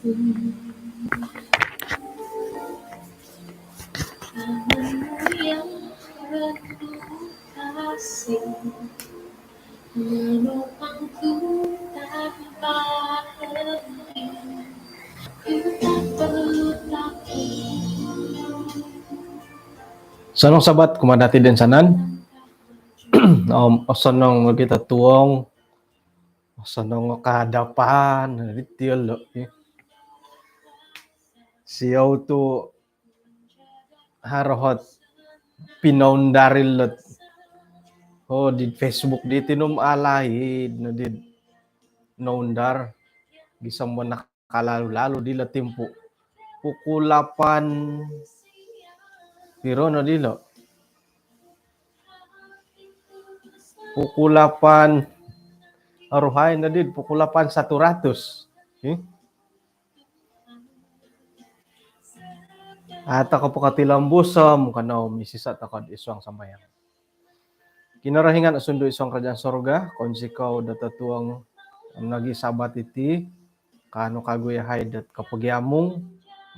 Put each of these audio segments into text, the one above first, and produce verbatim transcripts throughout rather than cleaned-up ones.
Sanang Sabat kumaa dati toinsanan. Om osonong nogi totuong, osonong o kaadapan diti yolo. Siou tu haro ot pinoundar ilot, oh, di Facebook diti nung alaid no di noundar gisom bo nakalalu-lalu dilo timpu. Pukul lapan, piro no dilo? Pukul lapan, oruhai no di pukul lapan satu ratus. Hmm? Atau ko pokotilombus om kanou misisa tokou id suang sambayang. Kinorohingan osundu id suang kerajaan sorga, kounsikou do totuong om nogi Sabat iti, kaanu kagu yahai dot kopogiamung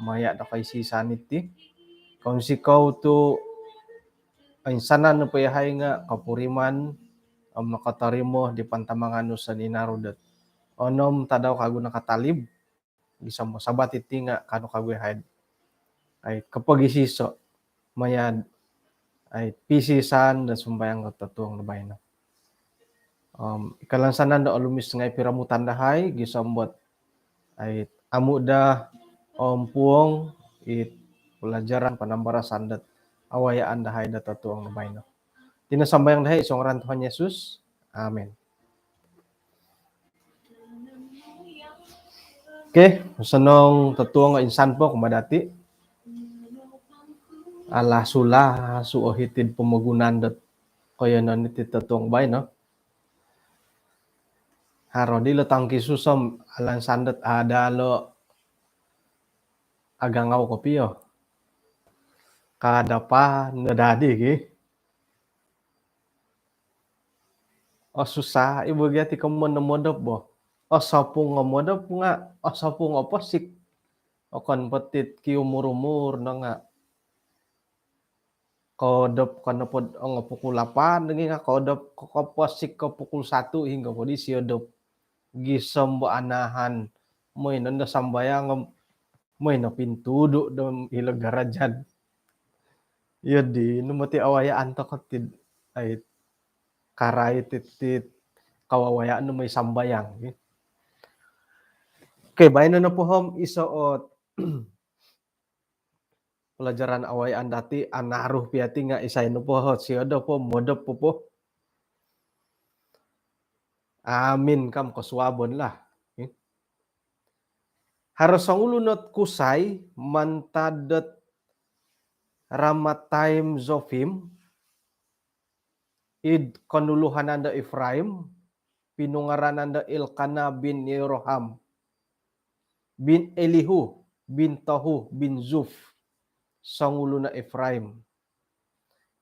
maya do koisisan iti. Kounsikou tu oinsanan nopo yahai nga kopuriman om nokotorimo di pantamangan nu soninaru dot onom tadau kagu nakatalib, gisom bo Sabat iti nga kaanu kagu yahai, ai, kopogisiso maya, ai, pisisan do sumbayang do totuong do baino. Om ikalansanan do olumis ngai piromutan dahai gisom bo, ai, amu daa ompuong it pelajaran panambarasan dot awayaan dahai do totuong do baino. Iti no sambayang dahai id suang ngaran Tuhan Yesus. Amin. Okey, osonong totuong insan po kumaa dati. Alah, sulah suo hiti'd pomogunan dot koiyonon iti totuong baino. Haro dilo tangki susom alansan dot ada lo agangau kopio. Kada po nadadi gi. Oh, susah ibu gia ti komoyon do modop bo. Oh, sopung o modop nga, oh, sopung o posik. Okon po tit kiumur-umur no nga. Kodop ko nopo dot ongo pukul lapan nogi nga kodop ko, koposik ko pukul satu hinggo po di siodop. Gisom bo anahan. Moi nondo sambayang om moi no pintudu do hilo garajad. Iyo di, nu moti awayaan tokou tid, ai, karai titit kawawayaan nu moi sambayang. Okey, baino nopo om iso ot pelajaran awayaan dati, anaru pia ti nga isai nopo ot siodop po, modop po po. Amin kam kosuabon lah. Haro songulun ot kusai mantad dot Ramathaim Zophim, id konuluhanan do Efraim, pinungaranan do Elkana bin Yeroham, bin Elihu, bin Tohu, bin Zuf, songulun o Efraim.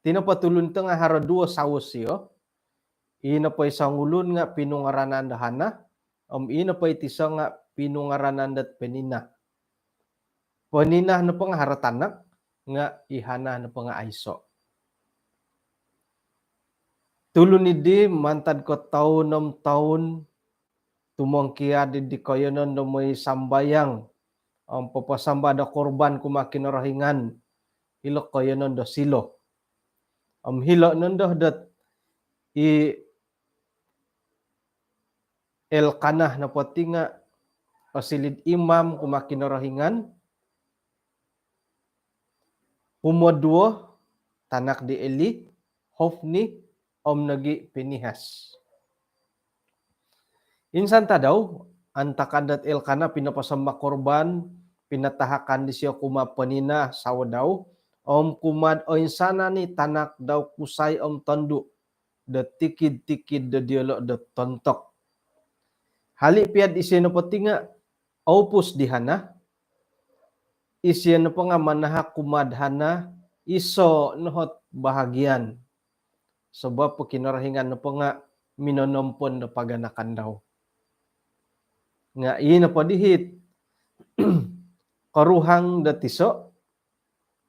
Iti nopo tulun to nga haro duo sawo sio. I nopo i songulun nga pinungaranan do Hana, om i nopo i tiso nga pinungaranan dot Penina. Penina nopo nga haro tanak, nga i Hana nopo nga aiso. Tulun idi mantad ko toun om toun tumongkiad di koiyonon do moi sambayang om poposomba do korban kumaa Kinorohingan hilo koiyonon do Silo. Om hilo nondo dot i Elkana nopo ti nga osiliu do imam kumaa Kinorohingan, kumoduo tanak di Eli, Hofni om nogi Pinehas. Insan tadau, antakan dot Elkana pinoposomba korban, pinatahakan disio kumaa Penina sawo dau om kumaa oinsanan i tanak dau kusai om tondu do tikid-tikid do diolo do tontok. Hali pia do isio nopo ti nga oupus di Hana, isio nopo nga manahak kumaa Hana iso no ot bahagian. Sabab po Kinorohingan nopo nga minonompon do paganakan dau. Nga i nopo diti, koruhang dot iso,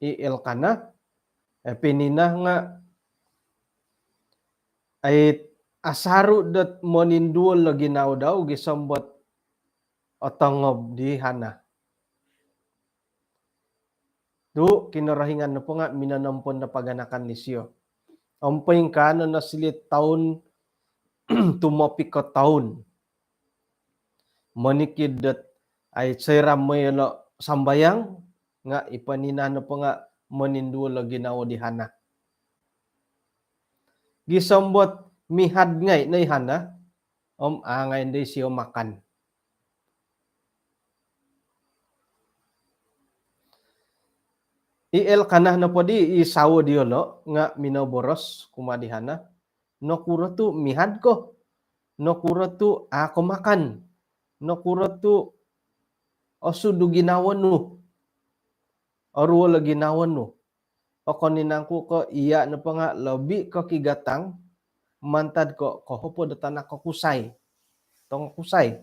i Elkanah, eh, pininah nga, ai, asaru dot moninduol o ginawo dau gisom dot otongob di Hana. Tu Kinorohingan nopo nga minonompon do paganakan disio. Om poingkaa no nosiliu toun, tumopik o toun. Monikid dot, ai, soira mooi ilo sambayang, nga i pininah nopo nga moninduol o ginawo di Hana. Gisom dot mihad ngai no i Hana, om a ngai no disio makan. I Elkanah nopo di i sawo diolo nga minoboros kumaa di Hana, "Nokuro tu mihad ko? Nokuro tu a ko makan? Nokuro tu osudu ginawo nu? Oruol o ginawo nu? Okon i nangku ko iya nopo nga lobi ko kigatang mantad ko kohopod o tanak kokusai, tongokusai?"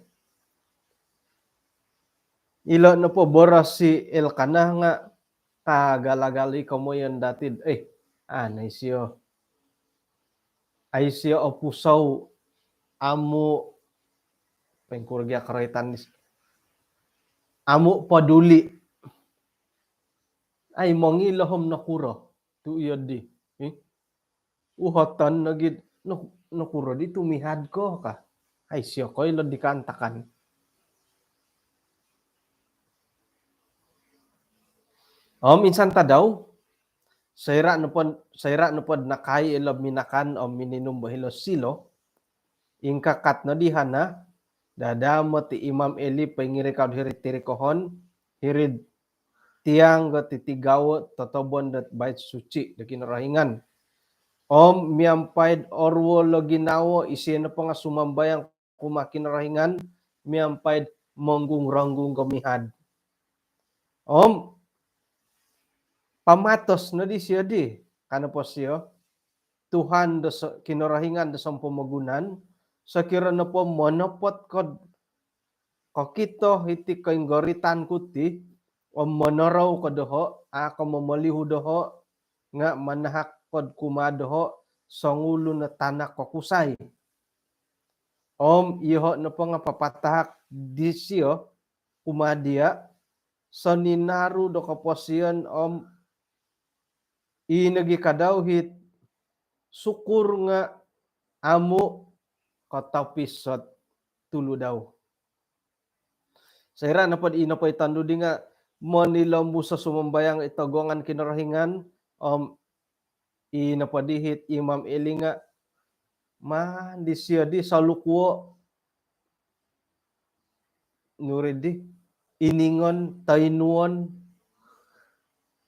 Ilo nopo boros i Elkanah nga kaagal-agal i komoyon dati, eh, a nai sio, ai sio opusou, amu, poingkuro gia koroitan dis, amu peduli. Ai mongilo om nokuro tu iyo di. Eh? Uhoton nogi, "Nok-, nokuro di tu mihad ko?" ka. Ai sio koilo di kaantakan. Om insan tadau, soira nopo, soira nopo nakai ilo minakan om mininum bo hilo Silo, ingkakat no di Hana, "Dadamot i Imam Eli poingirikau hiri'd tirikohon, hiri'd tiang do titigawo totobon dot Bait Suci do Kinorohingan. Om miampai'd oruol o ginawo, isio nopo nga sumambayang kumaa Kinorohingan, miampai'd monggung-ronggung ko mihad." Om pamatos no disio di, ka nopo sio, "Tuhan do so-, Kinorohingan do sompomogunan, sokiro nopo monopot ko'd kokito hiti koinggoritan ku ti, om monorou ko doho, a ko momolihu doho, nga manahak ko'd kumaa doho songulun o tanak kokusai. Om iyoho nopo nga papatahak disio kumaa dia soninaru do koposion, om i nogi ka dau hit sukur nga amu kotopis ot tulu dau." Soira nopo di, i nopo i tondu di nga monilombus o sumambayang id toguangan Kinorohingan, om i nopo di hit Imam Eli nga maan disio di solukuo, nuri di, iningon, toinuon,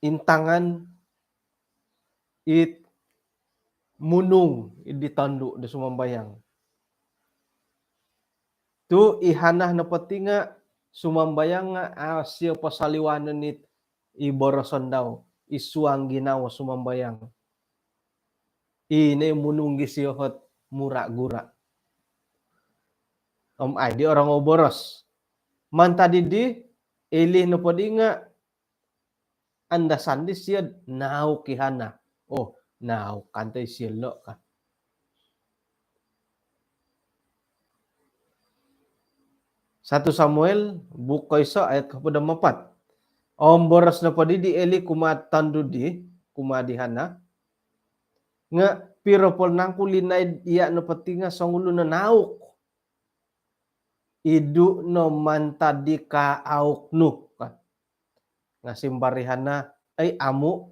intangan, it munung id di tondu do sumambayang. Tu i Hana nopo ti nga sumambayang nga a sio posoliwanon it i boroson dau, i suang ginawo sumambayang. I no i munung disio ot mura-gura. Om ai di orongou boros. Mantad di, Eli nopo di nga andasan disio nauk i Hana. Oh, nauk kanto isio lo ka. Satu Samuel, buuk koiso ayat kohopod om apat. Om boros nopo di di Eli kumaa tondu di, kumaa di Hana, nga piro po nangku linaid iya nopo ti nga songulun o nauk? Idu no mantad di kaauk nu, ka. Nga simbar i Hana, "Ai, amu,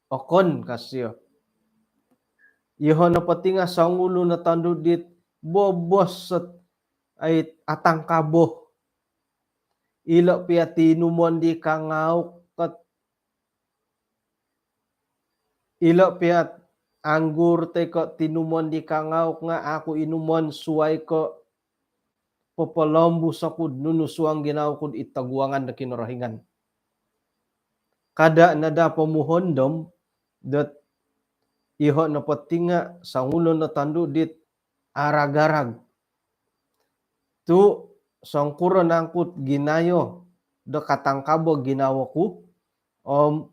okon," ka sio. "Iyoho nopo ti nga songulun o tondu dit bobos ot, ai, atangkabo. Ilo pia tinumon di kangauk ot, ilo pia anggur toi ko tinumon di kangauk nga au ku inumon suai ko popolombus oku'd nunu suang ginawo ku'd id toguangan do Kinorohingan. Kada no daa pomuhondom dot iyoho nopo ti nga songulun o tondu dit arag-arag. Tu songkuro nangku ginayo do katangkabo ginawo ku, om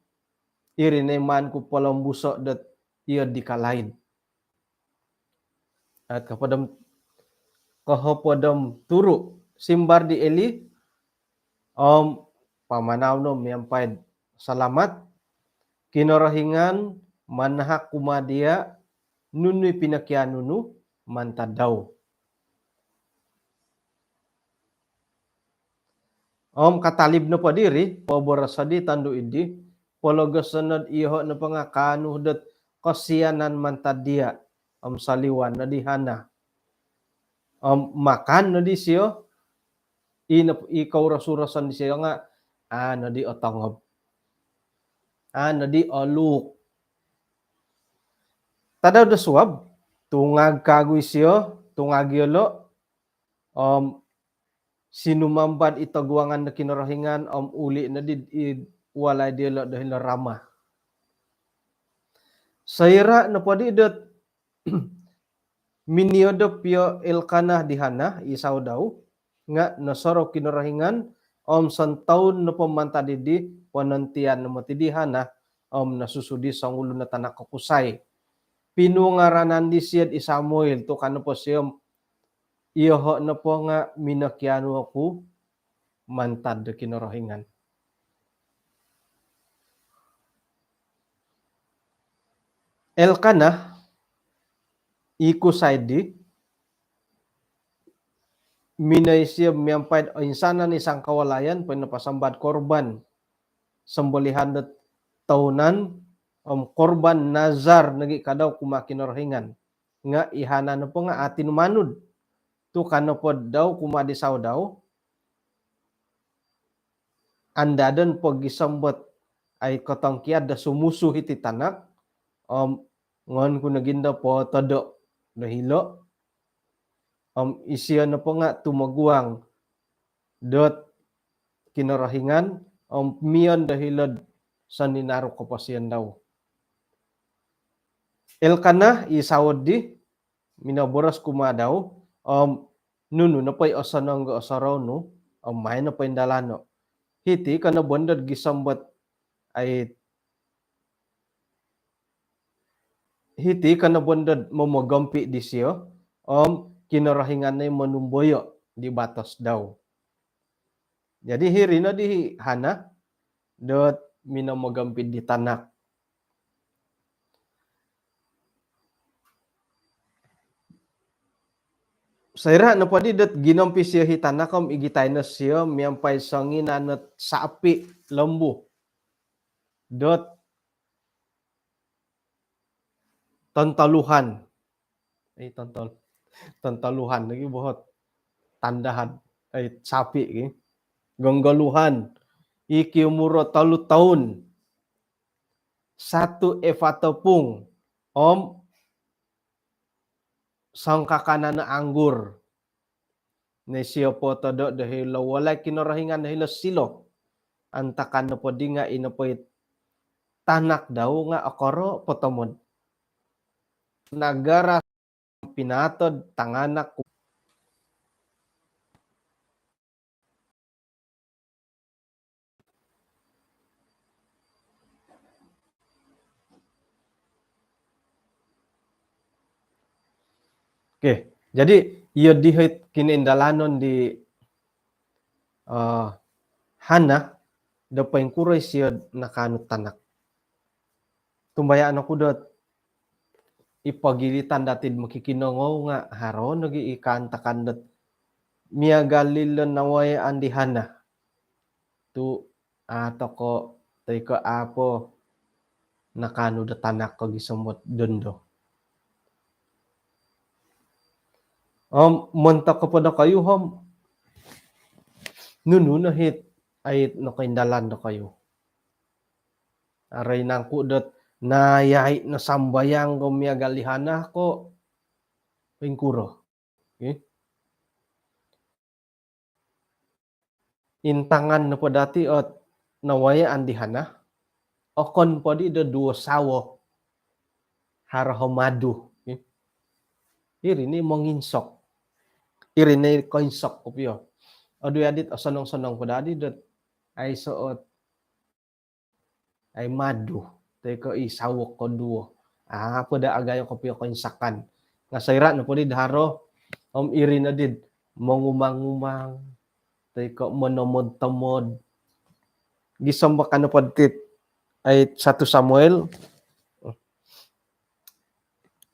iri no i maan ku polombuso dot iyo di kalaid. Ayat kohopod om, kohopod om turu, simbar di Eli, om pamanau no miampai salamat, Kinorohingan manahak kumaa dia nunu i pinokianu nu mantad dau. Om katalib nopo diri, poboros di tondu idi, pologoson nod iyoho nopo nga kaanu dot kosianan mantad dia, om soliwan nodi Hana. Om makan nodi sio, i nop-, i kouros-uroson disio nga, a nodi otongob. A nodi oluuk. Tadau do suab, tungag kagu isio, tungag yolo, om sinumambad i toguangan do Kinorohingan, om uli nodi id walai diolo do hilo Rama. Soira nopo di dot miniodop io Elkana di Hana, i sawo dau, nga nosorou Kinorohingan, om sontoun nopo mantad idi ponontian no moti di Hana, om nosusu di songulun o tanak kokusai. Pinungaranan disio di Samuel, tu ka nopo sio om, iyoho nopo nga minokianu oku mantad do Kinorohingan. Elkana, i kusai di, minoi sio miampai oinsanan i sangkawalayan, poinopasambad korban sombolihan dot tounan, om korban nazar nogi ka dau kumaa Kinorohingan. Nga i Hana nopo nga a tinumanud. Tu ka nopo dau kumaa di sawo dau, andadon po gisom dot ai kotongkiad do sumusu hiti tanak, om ngon ku nogi ndo potodo do hilo, om isio nopo nga tumoguang dot Kinorohingan, om mion do hilo'd soninaru koposion dau. Elkana i sawo di, minoboros kumaa dau, om nunu nopo i osonong do osorou nu, om maai nopo indalano. Hiti ka no bo ndo gisom dot ai, hiti ka no bo ndo momogompi disio, om Kinorohingan no i monumboyo di batos dau. Jadi hiri no di Hana dot minomogompi di tanak. Soira nopo di dot ginompi sio hi tanak om igitai no sio miampai songinan ot sapi, lembu, dot tontoluhan. Eh, tontol-, tontoluhan lagi bohot. Tandahan, eh, sapi, eh. Gonggoluhan. I kiumuro tolu toun. Satu efa tepung. Om songkakanan anggur. Ni sio potodo do hilo walai Kinorohingan do hilo Silo. Antakan nopo di nga i nopo i tanak dau nga okoro po tomod. Nagara pinatod tanganak ku. Okey, jadi iyo di hit kinoindalanon di, eh, Hana do poingkuro isio nakaanu tanak. Tumbayaan oku dot i pogilitan dati'd mokikinongou nga haro nogi i kaantakan dot miagal ilo nawayaan di Hana. Tu a toko toi ko a po nakaanu do tanak ko gisom dot dondo. Om montok ko po dokoyu om nunu no hit ai nokoindalan dokoyu. Arai nangku dot nayai no sambayang ko miagal di Hana ko poingkuro. Okey. Intangan nopo dati ot nawayaan di Hana, okon po di do duo sawo. Haro ho madu. Okey. Iri ni monginsok. Iri ni koinsok kopio. Odu yadit osonong-sonong po dadi dot aiso ot ai madu toi ko i sawo koduo. Apo da agayo kopio koinsakan. Nga soira nopo di daharo om iri no did mongumang-ngumang toi ko monomod-tomod. Gisom bo kano po dit ai satu Samuel.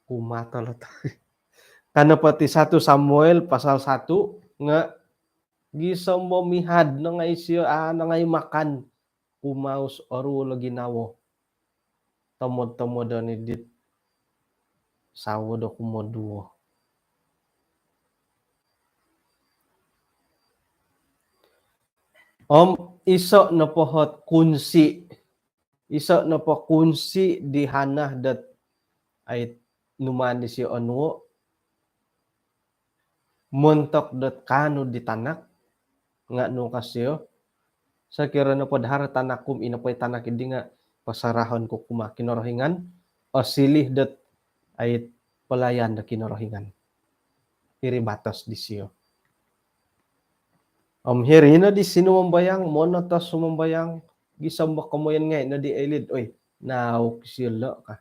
Kumato lo. Kano po ti satu Samuel pasal satu nga gisom bo mihad no ngai sio, a, no ngai makan. Kumaus oru lo ginawo. Tomod-tomodon i dit sawo do kumoduo. Om iso nopo hot kunsi, iso nopo kunsi di Hana dot ai numaan disio onuo montok dot kaanu di tanak, nga nu ka sio, sokiro nopo daharo tanak kum ino po i tanak idi nga pasarahon ku kumaa Kinorohingan, osilih dot ai pelayan do Kinorohingan. Iri batos disio. Om hiri no di sinumambayang, monotos sumambayang, gisom bo komoyon ngai no di Elid, oi, nauk sio lo ka.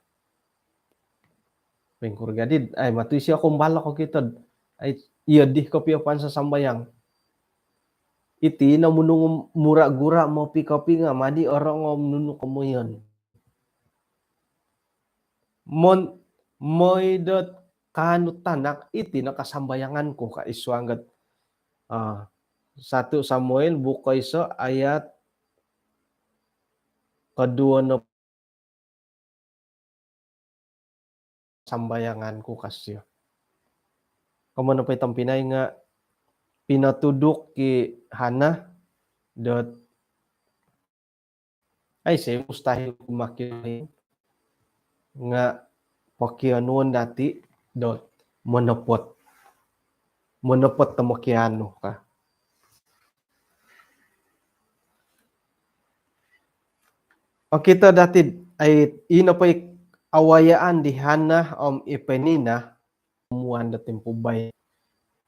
Pengkur gadid, ai matu isio kumbalok ko kitod. Ai, iyo dih kopio pan sasambayang. Iti no munung mura-gura mopi kopi nga madi orongou nunu komoyon. Mon, moi dot kaanu tanak iti no kasambayangan ku ka isuang gat. Ah, satu Samuel buko iso ayat koduo no sambayangan ku ka sio. Komoyon nopo i tompinai nga pinotuduk i Hana dot ai sei mustahil kumaa Kinorohingan nga pokionuon dati dot monopot. Monopot do mokianu ka. Okito dati ai ino po i awayaan di Hana om i Penina muan do timpu baino.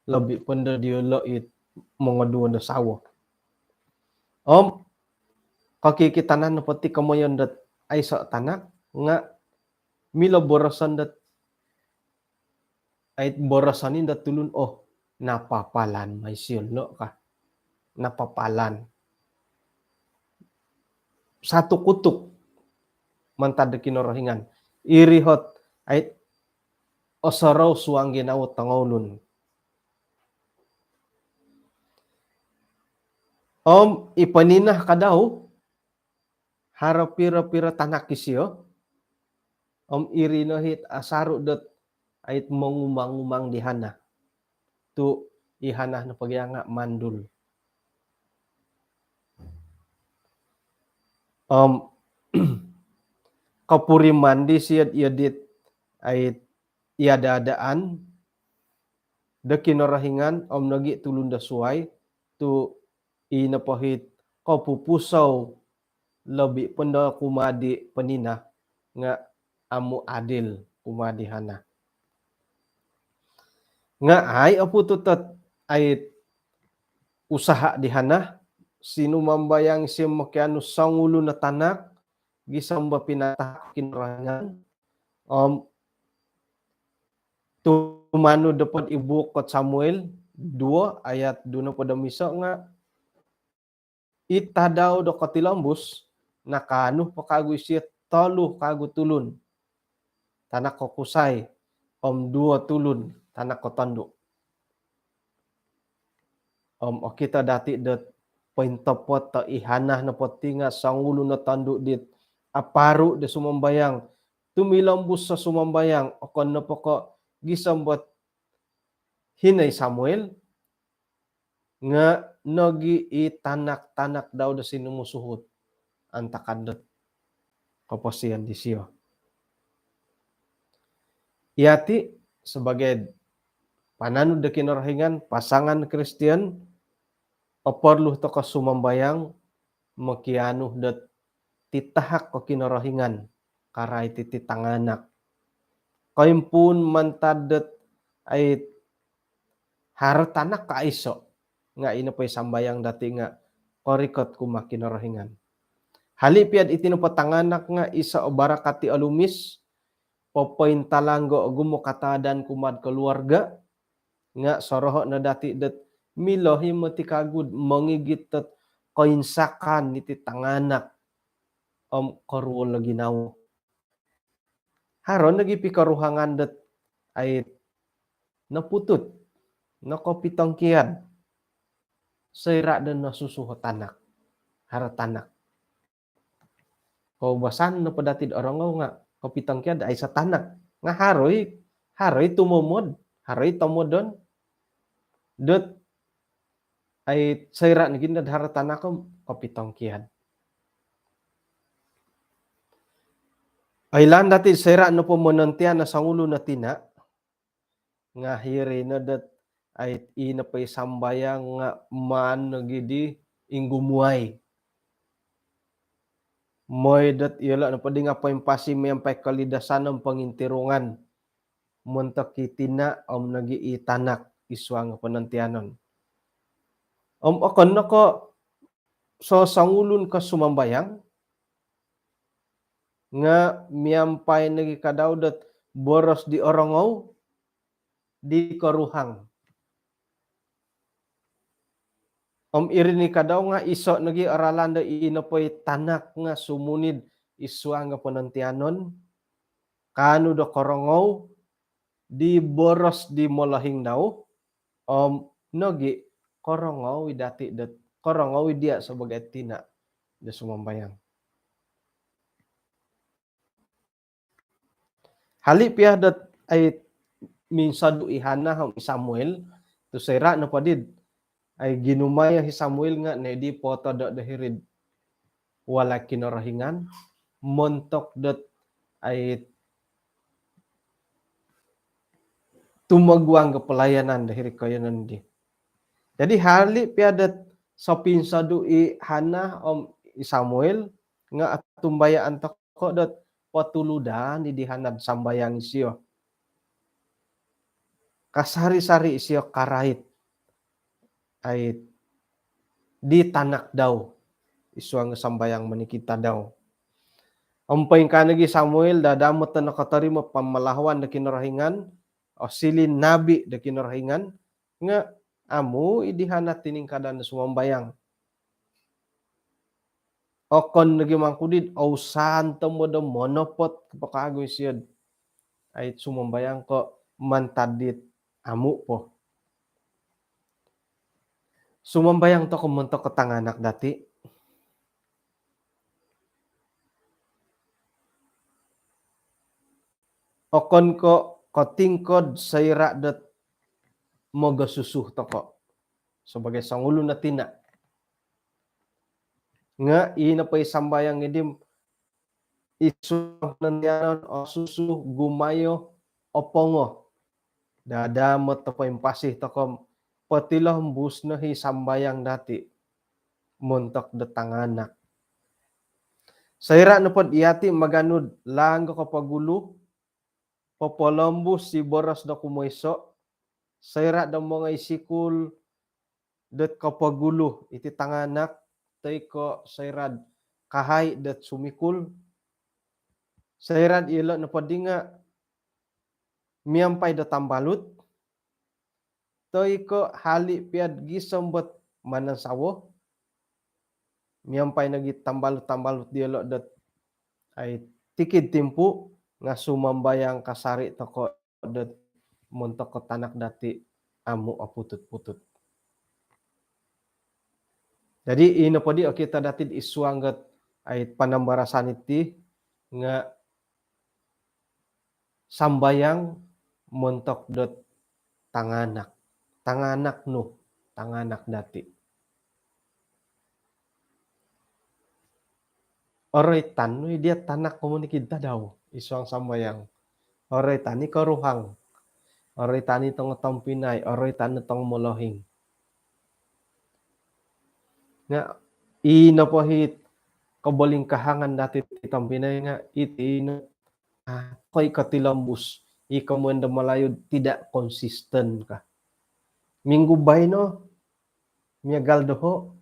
Lobi po ndo diolo it mongoduo do sawo. Om kokikitanan nopo ti komoyon dot aiso tanak nga milo boroson dot ai boroson i dot tulun, oh, napapalan mai sio lo ka. Napapalan. Satu kutuk mantad do Kinorohingan. Iri hot ai osorou suang ginawo tongoulun. Om i Penina ka dau, haro piro-piro tanak isio, om iri no hit asaru dot ait mongumang-umang di Hana. Tu i Hana nopo gia nga mandul. Om kopuriman disio iyo dit ait iada-adaan do Kinorohingan om nogi tulun do suai tu i nopo hit kopupusou lobi po ndo kumaa di Penina nga amu adil kumaa di Hana. Nga ai oputut ot ait usaha di Hana, sinumambayang isio mokianu songulun o tanak gisom bo pinatahak Kinorohingan. Om tumanud nopo id buuk kot Samuel duo ayat duo nohopod om iso nga i tadau do kotilombus nakaanu po kagu isio tolu kagu tulun tanak kokusai om duo tulun tanak kotondu. Om okito dati dot pointopot do i Hana nopo ti nga songulun o tondu dit aparu do sumambayang, tumilombus do sumambayang, okon nopo ko gisom bo hino i Samuel nga nogi i tanak-tanak dau do sinumusuhut antakan dot koposion disio. Yati sebagai pananud do Kinorohingan, pasangan Kristian, oporlu tokou sumambayang mokianu dot titahak o Kinorohingan karai titi tanganak. Koimpuun mantad dot ait haro tanak ka aiso. nga' ino po i sambayang dati' nga' korikot kumaa Kinorohingan. Hali' piya'd iti nopo tanganak nga' iso' o barakat i olumis, popointalang o ogumu' kataadan kumaa'd koluarga', nga' soroho' no dati' dot milo i moti kagu'd mongigit dot koinsakan iti tanganak om koruol o ginawo. Haro nogi pikoruhangan dot ai noputut, nokopitongkiad, soira' do nosusu o tanak, haro tanak. Koubasan nopo dati'd orongou nga' kopitongkiad aiso tanak. Nga' haro i, haro i tumomod, haro i tomodon. Dot ai soira' nogi nod haro tanak om kopitongkiad. Oilaan dati'd soira' nopo monontian o songulun o tina', nga' hiri no dot ai ino po i sambayang nga' maan nogi di inggumuai. Moi dot iyolo' nopo di nga' poimpasi miampai kolidasan om pongintirungan montok i tina' om nogi i tanak i suang o ponontianon. Om okon no ko' sosongulun ko sumambayang, nga' miampai nogi kadau dot boros di orongou di koruhang. Om iri ni kadau nga' iso' nogi o ralan do ino po i tanak nga' sumuni'd i suang o ponontianon, kaanu do korongou di boros di molohing dau, om nogi korongou i dati' dot, korongou i diya' sabagai tina' do sumambayang. Hali' piya dot ai minsodu' i Hana om i Samuel, tu' soira' nopo did ai ginumayo i Samuel nga' nodi potodo' do hiri'd walai Kinorohingan montok dot ai tumoguang do palayanan do hiri koiyonon di. Jadi hali' piya dot sopinsodu' i Hana om i Samuel nga' otumbayaan toko' dot potuludan i di Hana'd sambayang isio. Kasari-sari isio karait ai di tanak dau i suang sambayang monikid tadau. Om poingkaa nogi Samuel, dadamot do nokotorimo pamalahuan do Kinorohingan, osiliu nabi do Kinorohingan, nga' amu' i di Hana tiningkadan do sumambayang. Okon nogi mangku did ousan tomod do monopot ko po kagu isio'd ai sumambayang ko' mantad dit amu' po. Sumambayang toko' montok ko' tanganak dati'. Okon ko' kotingkod soira' dot mogosusu toko' sabagai songulun o tina'. Nga' ino po i sambayang i di i suang ponontianon, osusu, gumayo, opongo. Dadamot do poimpasi toko' om potilombus no i sambayang dati' montok do tanganak. Soira' nopod iyati' maganud laang o kopogulu, popolombus i boros do kumoiso', soira' do mongoi sikul dot kopogulu iti tanganak, toi ko' soira'd kahai dot sumikul, soira'd iyolo' nopod di nga' miampai do tambalut, toi ko' hali' piya'd gisom bot manansawo, miampai nogi tambalut-tambalut diyolo' dot ai tikid timpu' nga' sumambayang kasari' toko' dot montok ko' tanak dati' amu' oputut-putut. Jadi ino po di okito dati'd i suang dot ai panambarasan iti nga' sambayang montok dot tanganak. Tanganak nu, tanganak dati'. Oroitan nu i diya' tanak ko monikid tadau i suang sambayang. Oroitan i koruhang. Oroitan i tongotompinai, oroitan i tongomolohing. Nga' ino po i kobolingkahangan dati' ti tompinai nga' iti ino, ah, koi kotilombus, i komoyon do Malayu tidak konsisten ka. Minggu baino Miagal doho',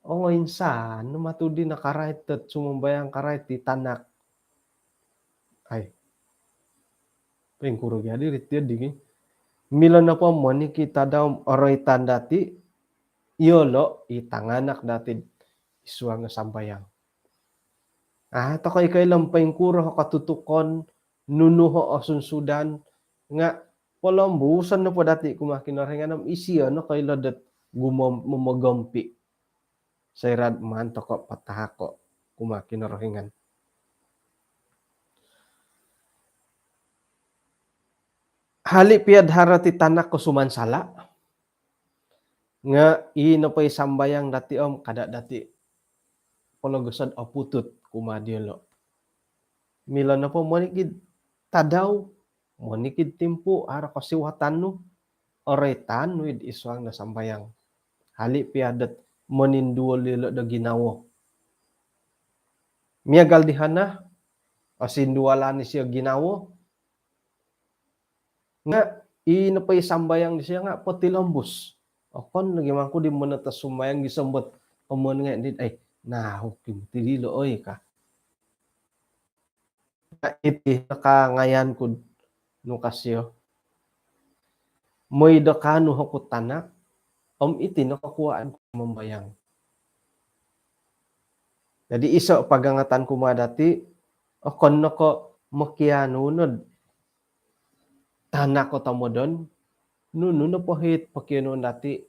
ongoinsan no matu di nakarait dot sumambayang karait di tanak. Ai. Poingkuro gia diri ti digi. Milo nopo monikid tadau om oroitan dati', iyolo' i tanganak dati' id suang sambayang. Ah, toko' i koilo om poingkuro kotutukon, nunu o osunsudan, nga' polombuson nopo dati' kumaa Kinorohingan om isio no koilo dot gumom-, momogompi'. Soira'd maan toko' patahako' kumaa Kinorohingan. Hali' piya'd haro ti tanak ko sumansala', nga' i nopo i sambayang dati' om kada' dati' pologoso'd oputut kumaa diyolo'. Milo nopo monikid tadau, monikid timpu, haro kosiwatan nu, oroitan nu id suang do sambayang. Hali' piya dot moninduol iyolo' do ginawo. Miagal di Hana, osinduolan isio ginawo, nga' i nopo i sambayang disio nga' potilombus. Okon nogi mangku di monoto sumbayang gisom dot omon ngai' di, eh, nahuk i moti dilo' oi ka. Iti no kangayan ku'd nu ka sio. Moi do kaanu oku tanak, om iti no kokuwaan ku mambayang. Jadi iso' pagangatan kumaa dati', okon no ko' mokianu nod tanak ko tomodon, nunu nopo it pokionuon dati',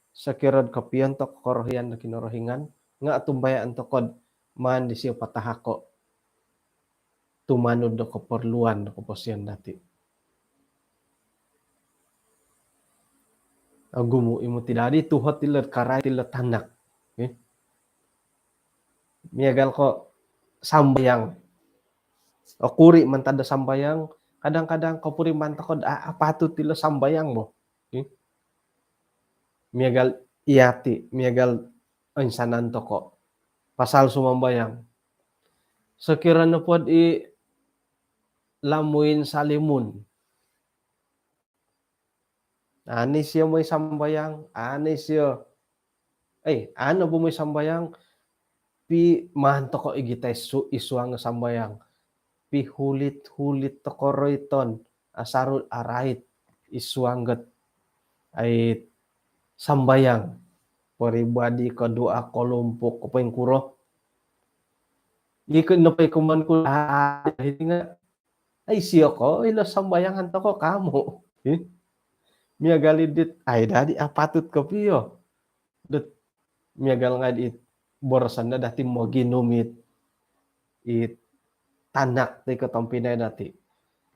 sokiro'd kopiontok korohian do Kinorohingan, nga' otumbayaan toko'd maan disio patahako' tumanud do koporluan do koposion dati'. Ogumu' i moti dadi tuhot ilo'd karait ilo tanak. Eh? Miagal ko sambayang. Okuri' mantad do sambayang, kadang-kadang kopuriman toko'd a-, apatut ilo sambayang bo. Eh? Miagal iyati', miagal insanan toko' pasal sumambayang. Sokiro nopod i lamuin salimun, ani sio moi sambayang, ani sio, eh, ano bo moi sambayang, pi maan toko' igitai su-, id suang sambayang. Pihulit-hulit toko' roiton, asaru arait id suang dot ai sambayang. Peribadi, kedua kelompok, ko poingkuro. Iko nopo i komoyon ku, ah, iti nga', ai, isio ko ilo sambayangan toko' kamu. Eh? Miagal i dit, ai, dadi apatut kopio dot miagal ngai' dit boroson dati' moginum it, it tanak ti ko tompinai dati'.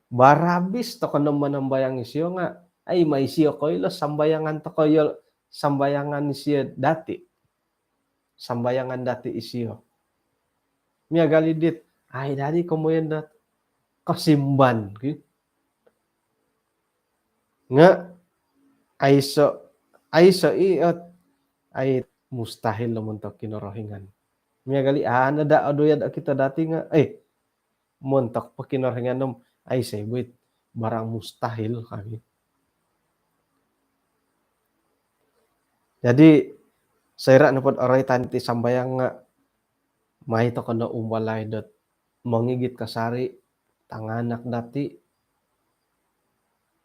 Barabis toko' no manambayang isio nga', ai, ma isio ko ilo sambayangan toko' iyo, sambayangan isio dati'. Sambayangan dati' isio. Miagal i dit, ai, dadi komoyon dot kosimban, ki. Nga' aiso', aiso' i ot, ai, mustahil lo montok Kinorohingan. Miagal i, ana da odoya'd okito dati' nga', eh, montok po Kinorohingan om aiso' i bo it barang mustahil kami. Jadi, soira' nopod oroitan iti sambayang nga', mai toko' no umbalai dot mongigit kasari' tanganak dati',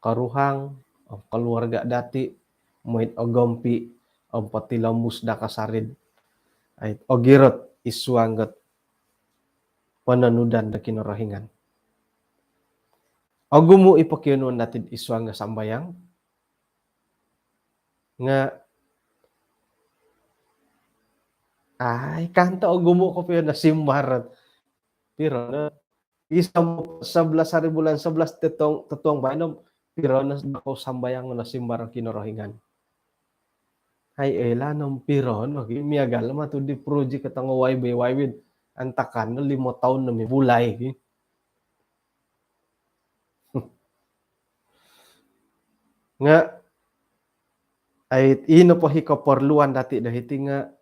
koruhang om koluarga' dati', moi'd ogompi' om potilombus da kasari'd, ai, ogirot id suang dot pononudan do Kinorohingan. Ogumu' i pokionuon dati'd id suang do sambayang, nga', ai, kanto ogumu' kopio no simbar. Piro no? Iso sebelas hari bulan sebelas totuong, totuong baino, piro no kou sambayang no simbar Kinorohingan. Ai, ela no piro no, ki, miagal matu di projek katongo Y B Y B, antakan no limo toun no mibulai, ki. Nga', ai, ino po i koporluan dati' do hiti nga'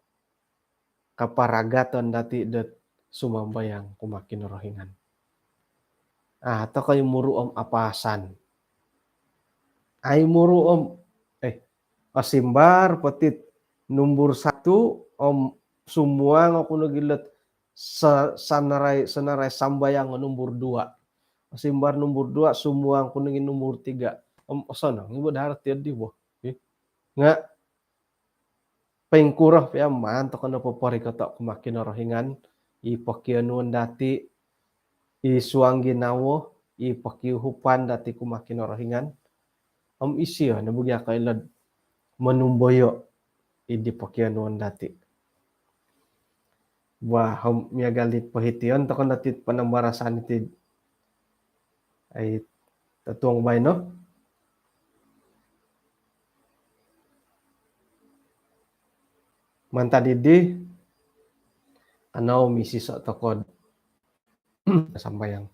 kaparagaton dati' dot sumambayang kumaa Kinorohingan. Ah, toko' i muru' om apasan. Ai, muru' om, eh, osimbar po tit numbur satu, om sumuang oku nogi ilot sa-, sanarai, sanarai sambayang numbur dua. Simbar numbur dua, sumuang oku nogi numbur tiga. Om osonong i bo dahar tiyo di bo. Nga poingkuro pia maan toko no poporikoto kumaa Kinorohingan i pokionuon dati, i suang ginawo, i pokiuhupan dati kumaa Kinorohingan. Om isio no bo gia koilo'd monumboyo i di pokionuon dati. Wah, om miagal di pohition toko no ti panambarasan iti, ai, totuong baino. Mantad dii, kanou misiso toko'd sambayang.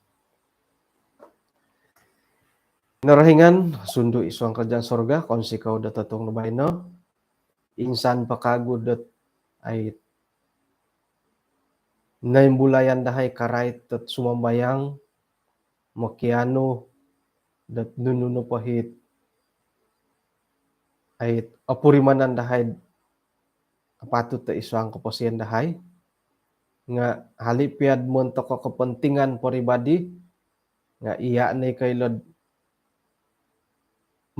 Kinorohingan sundu i suang kerajaan sorga, kounsikou do totuong do baino. Insan po kagu dot, ai, noimbulayan dahai karait dot sumambayang, mokianu dot nunu nopo it, ai, opurimanan dahai apatut do i suang koposion dahai. Nga hali pia'd montok kepentingan peribadi, nga iya no i koilo'd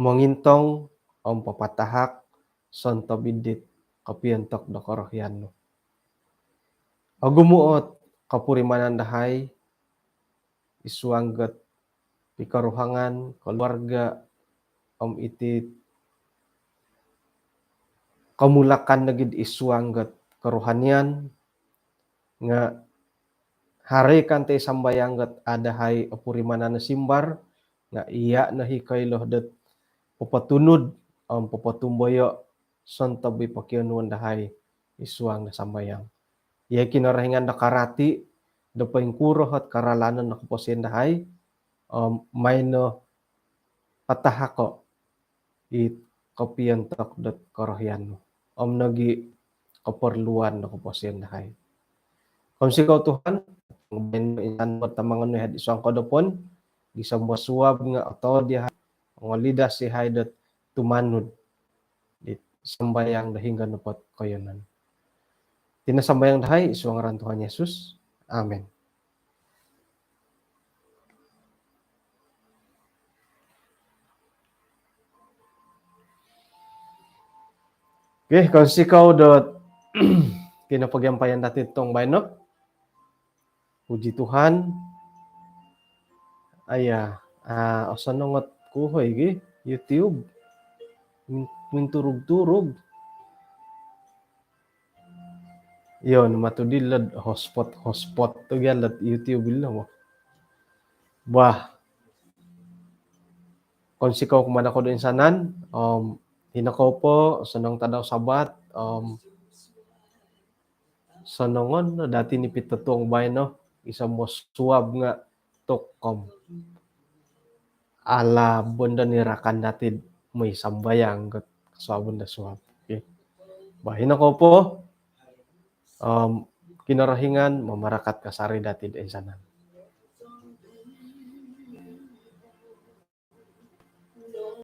mongintong om papatahak sontob id dit kopiontok do korohian nu. Ogumu ot kopurimanan dahai i suang dot pikoruhangan, keluarga, om iti komulakan nogi'd i suang dot kerohanian, nga haro i kanto i sambayang dot a' dahai opurimanan o simbar, nga iya no i koilo dot popotunud om popotumboyo sontob i pokionuon dahai i suang do sambayang. Iya Kinorohingan do karati do poingkuro ot karalanon do koposion dahai, om maino patahako i kopiontok dot korohian nu om nogi keperluan do koposion dahai. Kounsikou Tuhan, insan pertamangan nu i suang kodopon, gisom do suab nga oto dahai, ngolidas dahai dot tumanud di sambayang do hinggo nopo ot koiyonon. Iti no sambayang dahai i suang ngaran Tuhan Yesus. Amin. Okey, kounsikou dot kinopogiampayan dati totuong baino. Puji Tuhan. Aya, ah, osonong ot ku hoi gi YouTube. Min-, minturug-turug. Iyo, nama tu di led hotspot, hotspot tu gia led YouTube ilo. Wah. Kounsikou kumaa doko do insanan, om, hino kou po, osonong tadau Sabat, om, sonongon no dati nipi totuong baino, gisom do suab nga tokom. Ala bondo ni rakan dati moi sambayang got suabon do suab. Okey. Bah, hino kou po, om, Kinorohingan mamarakat kasari dati do insanan.